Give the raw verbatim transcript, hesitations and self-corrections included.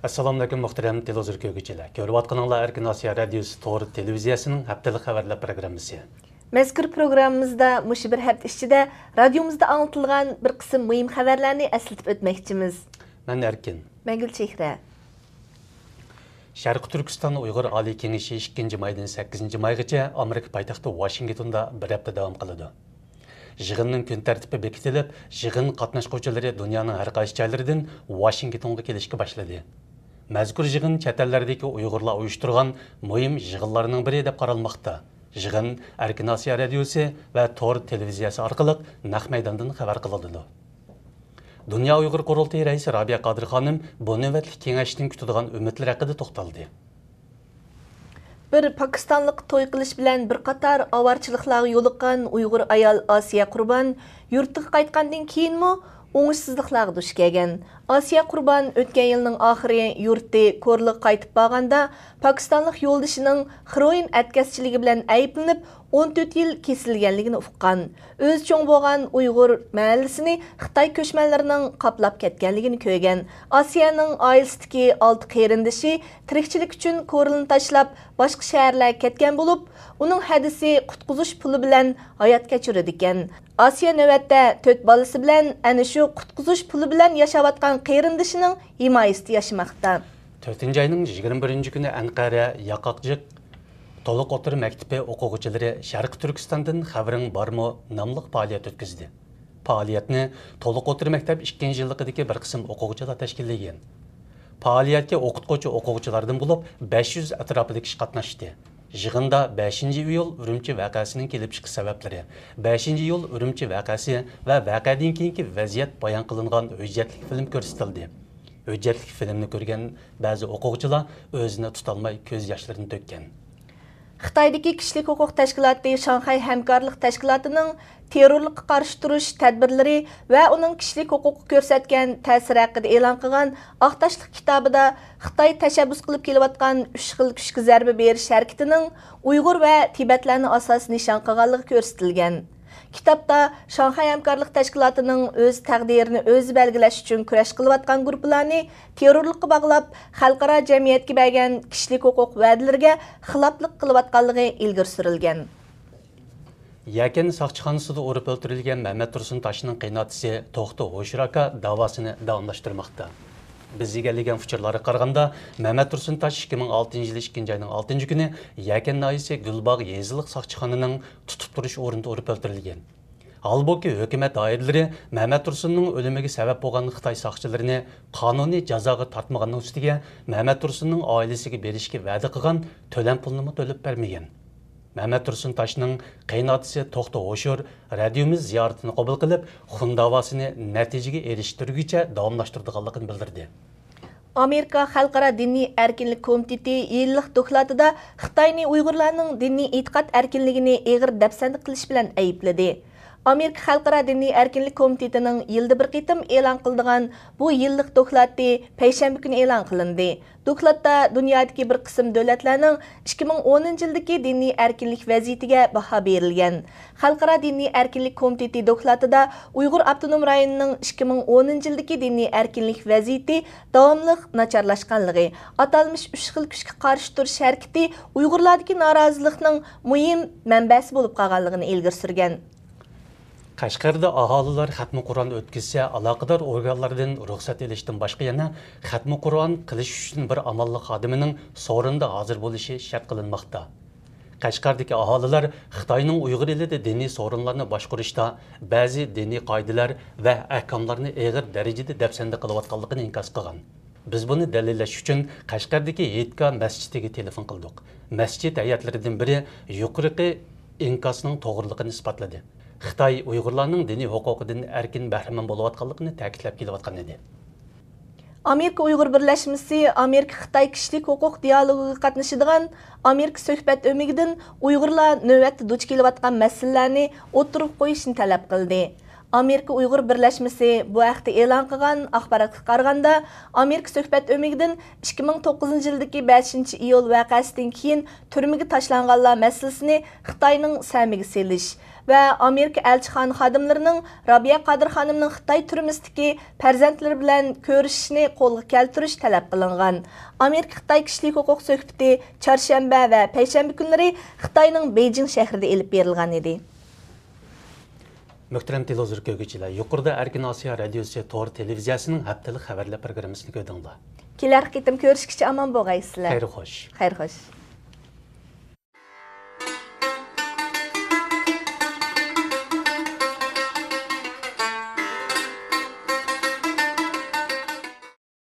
ئەسسالامۇئەلەيكۇم، مۇھتەرەم تېلېۋىزور كۆرگۈچىلەر. كۆرۈۋاتقىنىڭلار ئەركىن ئاسىيا رادىيوسى تور تېلېۋىزىيەسىنىڭ ھەپتىلىك خەۋەرلەر پروگراممىسى. مەزكۇر پروگراممىمىزدا مۇشۇ بىر ھەپتە ئىچىدە رادىيومىزدا ئاڭلىتىلغان بىر قىسىم مۇھىم خەۋەرلەرنى ئەسلىتىپ ئۆتمەكچىمىز. مەن ئەركىن. مەن گۈلچېھرە. شەرقىي تۈركىستان ئۇيغۇر ئالىي كېڭىشى ئىككىنچى مايدىن سەككىزىنچى مايغىچە ئامېرىكا پايتەختى ۋاشىنگتوندا بىر ھەپتە داۋام قىلىدۇ. يىغىننىڭ كۈن تەرتىپى بېكىتىلىپ، يىغىن قاتناشقۇچىلىرى دۇنيانىڭ ھەر قايسى جايلىرىدىن ۋاشىنگتونغا كېلىشكە باشلىدى. مەزكۇر يىغىن چەت ئەللەردىكى ئۇيغۇرلار ئۇيۇشتۇرغان مۇھىم يىغىنلارنىڭ بىرى دەپ قارالماقتا. يىغىن ئەركىن ئاسىيا رادىيوسى ۋە تور تېلېۋىزىيەسى ئارقىلىق نەق مەيداندىن خەۋەر قىلىنىدۇ. دۇنيا ئۇيغۇر قۇرۇلتىيى رەئىسى رابىيە قادىر خانىم بۇ نۆۋەتلىك كېڭەشتىن كۈتىدىغان ئۈمىدلەر ھەققىدە توختالدى. بىر پاكىستانلىق توي قىلىش بىلەن بىر قاتار ئاۋارىچىلىقلارغا يولۇققان ئۇيغۇر ئايال ئاسىيە قۇربان يۇرتىغا قايتقاندىن كېيىنمۇ ئوڭۇشسىزلىقلارغا دۇچ كەلگەن. ئاسىيە قۇربان ئۆتكەن يىلنىڭ ئاخىرى يۇرتى كورلىغا قايتىپ بارغاندا، پاكىستانلىق يولدىشىنىڭ خېروئىن ئەتكەسچىلىكى بىلەن ئەيىبلىنىپ، ئون تۆت يىل كېسىلگەنلىكىنى ئۇققان. ئۆزى چوڭ بولغان ئۇيغۇر مەھەللىسىنى خىتاي كۆچمەنلىرىنىڭ قاپلاپ كەتكەنلىكىنى كۆرگەن. ئاسىيەنىڭ ئائىلىسىدىكى ئالتە قېرىندىشى تىرىكچىلىك ئۈچۈن كورلىنى تاشلاپ، باشقا شەھەرلەرگە كەتكەن بولۇپ، ئۇنىڭ ھەدىسى قۇتقۇزۇش پۇلى بىلەن ھايات كەچۈرىدىكەن. ئاسىيە نۆۋەتتە تۆت بالىسى بىلەن ئەنە شۇ قۇتقۇزۇش پۇلى بىلەن ياشاۋاتقان قېرىندىشىنىڭ ھىمايىسىدە ياشىماقتا. تۆتىنچى ئاينىڭ يىگىرمە بىرىنچى كۈنى ئەنقەرە ياقاقجىق تولۇق ئوتتۇرا مەكتىپى ئوقۇغۇچىلىرى شەرقىي تۈركىستاندىن خەۋىرىڭ بارمۇ ناملىق پائالىيەت ئۆتكۈزدى. پائالىيەتنى تولۇق ئوتتۇرا مەكتەپ ئىككىنچى يىللىقىدىكى بىر قىسىم ئوقۇغۇچىلار تەشكىللىگەن. پائالىيەتكە ئوقۇتقۇچى ئوقۇغۇچىلاردىن بولۇپ بەش يۈز ئەتراپىدا كىشى قاتناشتى. يىغىندا بەشىنچى ئىيۇل ئۈرۈمچى ۋەقەسىنىڭ كېلىپ چىقىش سەۋەبلىرى، بەشىنچى ئىيۇل ئۈرۈمچى ۋەقەسى ۋە ۋەقەدىن كېيىنكى ۋەزىيەت بايان قىلىنغان ھۆججەتلىك فىلىم كۆرسىتىلدى. ھۆججەتلىك فىلىمنى كۆرگەن بەزى ئوقۇغۇچىلار ئۆزىنى تۇتالماي كۆز ياشلىرىنى تۆككەن. خىتايدىكى كىشىلىك ھوقۇق تەشكىلاتى شاڭخەي ھەمكارلىق تەشكىلاتىنىڭ تېررورلۇققا قارشى تۇرۇش تەدبىرلىرى ۋە ئۇنىڭ كىشىلىك ھوقۇققا كۆرسەتكەن تەسىرى ھەققىدە ئېلان قىلغان ئاق تاشلىق كىتابىدا خىتاي تەشەببۇس قىلىپ كېلىۋاتقان ئۈچ خىل كۈچكە زەربە بېرىش ھەرىكىتىنىڭ ئۇيغۇر ۋە تىبەتلەرنى ئاساس نىشان قىلغانلىقى كۆرسىتىلگەن. كىتابتا شاڭخەي ھەمكارلىق تەشكىلاتىنىڭ ئۆز تەقدىرىنى ئۆزى بەلگىلەش ئۈچۈن كۈرەش قىلىۋاتقان گۇرۇپپىلارنى تېررورلۇققا باغلاپ، خەلقئارا جەمئىيەتكە بەرگەن كىشىلىك ھوقۇق ۋەدىلىرىگە خىلاپلىق قىلىۋاتقانلىقى ئىلگىرى سۈرۈلگەن. يەكەن ساقچىخانىسىدا ئۇرۇپ ئۆلتۈرۈلگەن مەمەت تۇرسۇن تاشنىڭ قېيىنئاتىسى توختى ھوشۇر ئاكا داۋاسىنى داۋاملاشتۇرماقتا. بىز ئىگىلىگەن ئۇچۇرلارغا قارىغاندا، مەمەت تۇرسۇن تاش ئىككى مىڭ ئالتىنچى يىلى ئىككىنچى ئاينىڭ ئالتىنچى كۈنى يەكەن ناھىيەسى گۈلباغ يېزىلىق ساقچىخانىنىڭ تۇتۇپ تۇرۇش ئورنىدا ئۇرۇپ ئۆلتۈرۈلگەن. ھالبۇكى، ھۆكۈمەت دائىرىلىرى مەمەت تۇرسۇننىڭ ئۆلۈمىگە سەۋەب بولغان خىتاي ساقچىلىرىنى قانۇنىي جازاغا تارتمىغاننىڭ ئۈستىگە، مەمەت تۇرسۇننىڭ ئائىلىسىگە بېرىشكە ۋەدە قىلغان تۆلەم پۇلىنىمۇ تۆلەپ بەرمىگەن. مەمەت تۇرسۇن تاشنىڭ قېيىنئاتىسى توختى ھوشۇر رادىيومىز زىيارىتىنى قوبۇل قىلىپ، خۇن داۋاسىنى نەتىجىگە ئېرىشتۈرگۈچە داۋاملاشتۇرىدىغانلىقىنى بىلدۈردى. ئامېرىكا خەلقئارا دىنىي ئەركىنلىك كومىتېتى يىللىق دوكلاتىدا خىتاينى ئۇيغۇرلارنىڭ دىنىي ئېتىقاد ئەركىنلىكىنى ئېغىر دەپسەندە قىلىش بىلەن ئەيىبلىدى. ئامېرىكا خەلقئارا دىنىي ئەركىنلىك كومىتېتىنىڭ يىلدا بىر قېتىم ئېلان قىلىدىغان بۇ يىللىق دوكلاتى پەيشەنبە كۈنى ئېلان قىلىندى. دوكلاتتا دۇنيادىكى بىر قىسىم دۆلەتلەرنىڭ ئىككى مىڭ ئونىنچى يىلدىكى دىنىي ئەركىنلىك ۋەزىيىتىگە باھا بېرىلگەن. خەلقئارا دىنىي ئەركىنلىك كومىتېتى دوكلاتىدا ئۇيغۇر ئاپتونوم رايونىنىڭ ئىككى مىڭ ئونىنچى يىلدىكى دىنىي ئەركىنلىك ۋەزىيىتى داۋاملىق ناچارلاشقانلىقى، ئاتالمىش ئۈچ خىل كۈچكە قارشى تۇرۇش ھەرىكىتى ئۇيغۇرلاردىكى نارازىلىقنىڭ مۇھىم مەنبەسى بولۇپ قالغانلىقىنى ئىلگىرى سۈرگەن. قەشقەردە ئاھالىلەر خەتمە قۇرئان ئۆتكۈزسە، ئالاقىدار ئورگانلاردىن رۇخسەت ئېلىشتىن باشقا يەنە خەتمە قۇرئان قىلىش ئۈچۈن بىر ئامانلىق خادىمىنىڭ سورۇندا ھازىر بولۇشى شەرت قىلىنماقتا. قەشقەردىكى ئاھالىلەر خىتاينىڭ ئۇيغۇر ئېلىدە دىنىي سورۇنلارنى باشقۇرۇشتا بەزى دىنىي قائىدىلەر ۋە ئەھكاملارنى ئېغىر دەرىجىدە دەپسەندە قىلىۋاتقانلىقىنى ئىنكاس قىلغان. بىز بۇنى دەلىللەش ئۈچۈن قەشقەردىكى ھېيتگاھ مەسچىتىگە تېلېفون قىلدۇق. مەسچىت ھەيئەتلىرىدىن بىرى يۇقىرىقى ئىنكاسنىڭ توغرىلىقىنى ئىسپاتلىدى. خىتاي ئۇيغۇرلارنىڭ دىنىي ھوقۇقىدىن ئەركىن بەھرىمەن بولۇۋاتقانلىقىنى تەكىتلەپ كېلىۋاتقان ئىدى. ئامېرىكا ئۇيغۇر بىرلەشمىسى ئامېرىكا خىتاي كىشىلىك ھوقۇق دىئالوگىغا قاتنىشىدىغان ئامېرىكا سۆھبەت ئۆمىكىدىن ئۇيغۇرلار نۆۋەتتە دۇچ كېلىۋاتقان مەسىلىلەرنى ئوتتۇرىغا قويۇشنى تەلەپ قىلدى. ئامېرىكا ئۇيغۇر بىرلەشمىسى بۇ ھەقتە ئېلان قىلغان ئاخباراتقا قارىغاندا، ئامېرىكا سۆھبەت ئۆمىكىدىن ئىككى مىڭ توققۇزىنچى يىلدىكى بەشىنچى ئىيۇل ۋەقەسىدىن كېيىن تۈرمىگە تاشلانغانلار مەسىلىسىنى خىتاينىڭ سەمىگە سېلىش، ۋە ئامېرىكا ئەلچىخانا خادىملىرىنىڭ رابىيە قادىر خانىمنىڭ خىتاي تۈرمىسىدىكى پەرزەنتلىرى بىلەن كۆرۈشۈشىنى قولغا كەلتۈرۈش تەلەپ قىلىنغان. ئامېرىكا خىتاي كىشىلىك ھوقۇق سۆھبىتى چارشەنبە ۋە پەيشەنبە كۈنلىرى خىتاينىڭ بېيجىڭ شەھىرىدە ئېلىپ بېرىلغان ئىدى. مۆھتەرەم تېلېۋىزور كۆرگۈچىلەر، يۇقىرىدا ئەركىن ئاسىيا رادىيوسى تور تېلېۋىزىيەسىنىڭ ھەپتىلىك خەۋەرلەر پروگراممىسىنى كۆردۈڭلار. كېلەر قېتىم كۆرۈشكىچە ئامان بولغايسىلەر. خەير خوش. خەير خوش.